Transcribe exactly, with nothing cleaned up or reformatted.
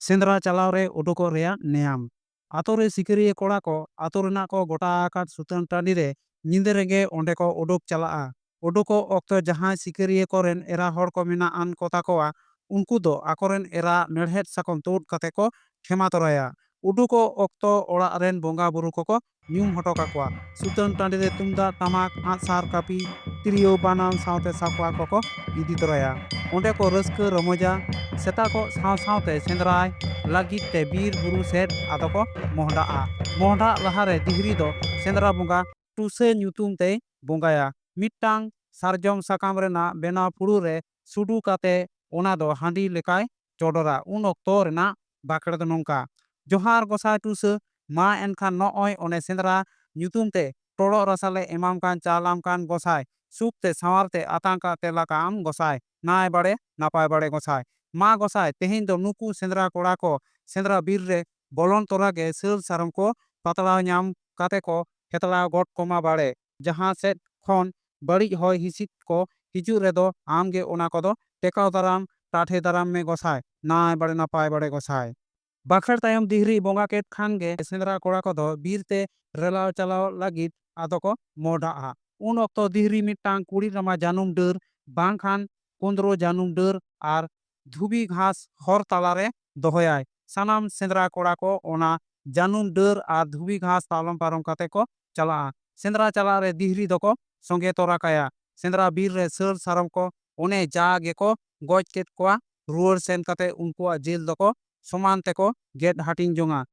ᱥᱮᱸᱫᱽᱨᱟ ᱪᱟᱞᱟᱣ ᱨᱮ ᱩᱰᱩᱠᱚᱜ ᱨᱮᱭᱟᱜ ᱱᱮᱭᱟᱢ᱾ ᱟᱛᱳ ᱨᱮ ᱥᱤᱠᱟᱹᱨᱤᱭᱟᱹ ᱠᱚᱲᱟ ᱠᱚ ᱟᱛᱳ ᱨᱮᱱᱟᱜ ᱠᱚ ᱜᱚᱴᱟ ᱟᱠᱟᱫ ᱥᱩᱛᱟᱹᱱ ᱴᱟᱺᱰᱤ ᱨᱮ ᱧᱤᱫᱟᱹ ᱨᱮᱜᱮ ᱚᱸᱰᱮ ᱠᱚ ᱩᱰᱩᱠ ᱪᱟᱞᱟᱜᱼᱟ᱾ ᱩᱰᱩᱠᱚᱜ ᱚᱠᱛᱚ ᱡᱟᱦᱟᱸᱭ ᱥᱤᱠᱟᱹᱨᱤᱭᱟᱹ ᱠᱚᱨᱮᱱ ᱮᱨᱟ ᱦᱚᱲ ᱠᱚ ᱢᱮᱱᱟᱜ ᱟᱱ ᱠᱚ ᱛᱟᱠᱚᱣᱟ, ᱩᱱᱠᱩ ᱫᱚ ᱟᱠᱚᱨᱮᱱ ᱮᱨᱟ ᱢᱮᱲᱦᱮᱫ ᱥᱟᱠᱚᱢ ᱛᱩᱫ ᱠᱟᱛᱮ ᱠᱚ ᱴᱷᱮᱢᱟ ᱛᱚᱨᱟᱭᱟ᱾ ᱩᱰᱩᱠᱚᱜ ᱚᱠᱛᱚ ᱚᱲᱟᱜ ᱨᱮᱱ ᱵᱚᱸᱜᱟ ᱵᱩᱨᱩ ᱠᱚᱠᱚ ᱧᱩᱢ ᱦᱚᱴᱚ ᱠᱟᱠᱚᱣᱟ᱾ ᱥᱩᱛᱟᱹᱱ ᱴᱟᱺᱰᱤ ᱨᱮ ᱛᱩᱢᱫᱟᱜ, ᱴᱟᱢᱟᱠ, ᱟᱸᱜᱼᱥᱟᱨ, ᱠᱟᱹᱯᱤ, ᱛᱤᱨᱭᱳ, ᱵᱟᱱᱟᱢ ᱥᱟᱶᱛᱮ ᱥᱟᱠᱣᱟ ᱠᱚᱠᱚ ᱤᱫᱤ ᱛᱚᱨᱟᱭᱟ᱾ ᱚᱸᱰᱮ ᱠᱚ ᱨᱟᱹᱥᱠᱟᱹ ᱨᱚᱢᱚᱡᱟ᱾ ᱥᱮᱛᱟᱜᱚᱜ ᱥᱟᱶ ᱥᱟᱶᱛᱮ ᱥᱮᱸᱫᱽᱨᱟᱭ ᱞᱟᱹᱜᱤᱫ ᱛᱮ ᱵᱤᱨ ᱵᱩᱨᱩ ᱥᱮᱫ ᱟᱫᱚ ᱠᱚ ᱢᱚᱦᱰᱟᱜᱼᱟ᱾ ᱢᱚᱦᱰᱟᱜ ᱞᱟᱦᱟᱨᱮ ᱫᱤᱦᱨᱤ ᱫᱚ ᱥᱮᱸᱫᱽᱨᱟ ᱵᱚᱸᱜᱟ ᱴᱩᱥᱟᱹ ᱧᱩᱛᱩᱢ ᱛᱮᱭ ᱵᱚᱸᱜᱟᱭᱟ᱾ ᱢᱤᱫᱴᱟᱝ ᱥᱟᱨᱡᱚᱢ ᱥᱟᱠᱟᱢ ᱨᱮᱱᱟᱜ ᱵᱮᱱᱟᱣ ᱯᱷᱩᱲᱩᱜ ᱨᱮ ᱥᱩᱰᱩ ᱠᱟᱛᱮ ᱚᱱᱟ ᱫᱚ ᱦᱟᱺᱰᱤ ᱞᱮᱠᱟᱭ ᱪᱚᱰᱚᱨᱟ᱾ ᱩᱱ ᱚᱠᱛᱚ ᱨᱮᱱᱟᱜ ᱵᱟᱠᱷᱮᱲ ᱫᱚ ᱱᱚᱝᱠᱟ: ᱡᱚᱦᱟᱨ ᱜᱚᱸᱥᱟᱭ ᱴᱩᱥᱟᱹ, ᱢᱟ ᱮᱱᱠᱷᱟᱱ ᱱᱚᱜᱼᱚᱭ ᱚᱱᱮ ᱥᱮᱸᱫᱽᱨᱟ ᱧᱩᱛᱩᱢ ᱛᱮ ᱴᱚᱲᱚᱜ ᱨᱟᱥᱟ ᱞᱮ ᱮᱢᱟᱢ ᱠᱟᱱ, ᱪᱟᱞᱟᱢ ᱠᱟᱱ ᱜᱚᱸᱥᱟᱭ, ᱥᱩᱠ ᱛᱮ ᱥᱟᱶᱟᱨ ᱛᱮ ᱟᱛᱟᱝ ᱠᱟᱜ ᱛᱮᱞᱟ ᱠᱟᱜ ᱟᱢ ᱜᱚᱸᱥᱟᱭ, ᱱᱟᱭ ᱵᱟᱲᱮ ᱱᱟᱯᱟᱭ ᱵᱟᱲᱮ ᱜᱚᱸᱥᱟᱭ᱾ ᱢᱟ ᱜᱚᱸᱥᱟᱭ, ᱛᱮᱦᱮᱧ ᱫᱚ ᱱᱩᱠᱩ ᱥᱮᱸᱫᱽᱨᱟ ᱠᱚᱲᱟ ᱠᱚ ᱥᱮᱸᱫᱽᱨᱟ ᱵᱤᱨ ᱨᱮ ᱵᱚᱞᱚᱱ ᱛᱚᱨᱟ ᱜᱮ ᱥᱟᱹᱞ ᱥᱟᱨᱚᱢ ᱠᱚ ᱯᱟᱛᱲᱟᱣ ᱧᱟᱢ ᱠᱟᱛᱮ ᱠᱚ ᱦᱮᱛᱲᱟᱣ ᱜᱚᱫ ᱠᱚᱢᱟ ᱵᱟᱲᱮ᱾ ᱡᱟᱦᱟᱸ ᱥᱮᱫ ᱠᱷᱚᱱ ᱵᱟᱹᱲᱤᱡ ᱦᱚᱭ ᱦᱤᱸᱥᱤᱫ ᱠᱚ ᱦᱤᱡᱩᱜ ᱨᱮᱫᱚ ᱟᱢ ᱜᱮ ᱚᱱᱟ ᱠᱚᱫᱚ ᱴᱮᱠᱟᱣ ᱫᱟᱨᱟᱢ, ᱴᱟᱴᱷᱮ ᱫᱟᱨᱟᱢ ᱢᱮ ᱜᱚᱸᱥᱟᱭ, ᱱᱟᱭ ᱵᱟᱲᱮ ᱱᱟᱯᱟᱭ ᱵᱟᱲᱮ ᱜᱚᱸᱥᱟᱭ᱾ ᱵᱟᱠᱷᱮᱲ ᱛᱟᱭᱚᱢ ᱫᱤᱦᱨᱤ ᱵᱚᱸᱜᱟ ᱠᱮᱫ ᱠᱷᱟᱱ ᱜᱮ ᱥᱮᱸᱫᱽᱨᱟ ᱠᱚᱲᱟ ᱠᱚᱫᱚ ᱵᱤᱨ ᱛᱮ ᱨᱮᱞᱟᱣ ᱪᱟᱞᱟᱣ ᱞᱟᱹᱜᱤᱫ ᱟᱫᱚ ᱠᱚ ᱢᱚᱦᱰᱟᱜᱼᱟ᱾ ᱩᱱ ᱚᱠᱛᱚ ᱫᱤᱦᱨᱤ ᱢᱤᱫᱴᱟᱝ ᱠᱩᱲᱤᱫ ᱨᱟᱢᱟ ᱡᱟᱹᱱᱩᱢ ᱰᱟᱹᱨ ᱵᱟᱝᱠᱷᱟᱱ ᱠᱩᱸᱫᱽᱨᱚ ᱡᱟᱹᱱᱩᱢ ᱰᱟᱹᱨ ᱟᱨ ᱫᱷᱩᱵᱤ ᱜᱷᱟᱥ ᱦᱚᱨ ᱛᱟᱞᱟᱨᱮ ᱫᱚᱦᱚᱭᱟᱭ᱾ ᱥᱟᱱᱟᱢ ᱥᱮᱸᱫᱽᱨᱟ ᱠᱚᱲᱟ ᱠᱚ ᱚᱱᱟ ᱡᱟᱹᱱᱩᱢ ᱰᱟᱹᱨ ᱟᱨ ᱫᱷᱩᱵᱤ ᱜᱷᱟᱥ ᱛᱟᱞᱚᱢ ᱯᱟᱨᱚᱢ ᱠᱟᱛᱮ ᱠᱚ ᱪᱟᱞᱟᱜᱼᱟ᱾ ᱥᱮᱸᱫᱽᱨᱟ ᱪᱟᱞᱟᱜ ᱨᱮ ᱫᱤᱦᱨᱤ ᱫᱚᱠᱚ ᱥᱚᱸᱜᱮ ᱛᱚᱨᱟ ᱠᱟᱭᱟ᱾ ᱥᱮᱸᱫᱽᱨᱟ ᱵᱤᱨ ᱨᱮ ᱥᱟᱹᱲ ᱥᱟᱨᱚᱢ ᱠᱚ ᱚᱱᱮ ᱡᱟ ᱜᱮᱠᱚ ᱜᱚᱡ ᱠᱮᱫ ᱠᱚᱣᱟ, ᱨᱩᱣᱟᱹᱲ ᱥᱮᱱ ᱠᱟᱛᱮ ᱩᱱᱠᱩᱣᱟᱜ ᱡᱤᱞ ᱫᱚᱠᱚ ᱥᱚᱢᱟᱱ ᱛᱮᱠᱚ ᱜᱮᱫ ᱦᱟᱹᱴᱤᱧ ᱡᱚᱝᱟ᱾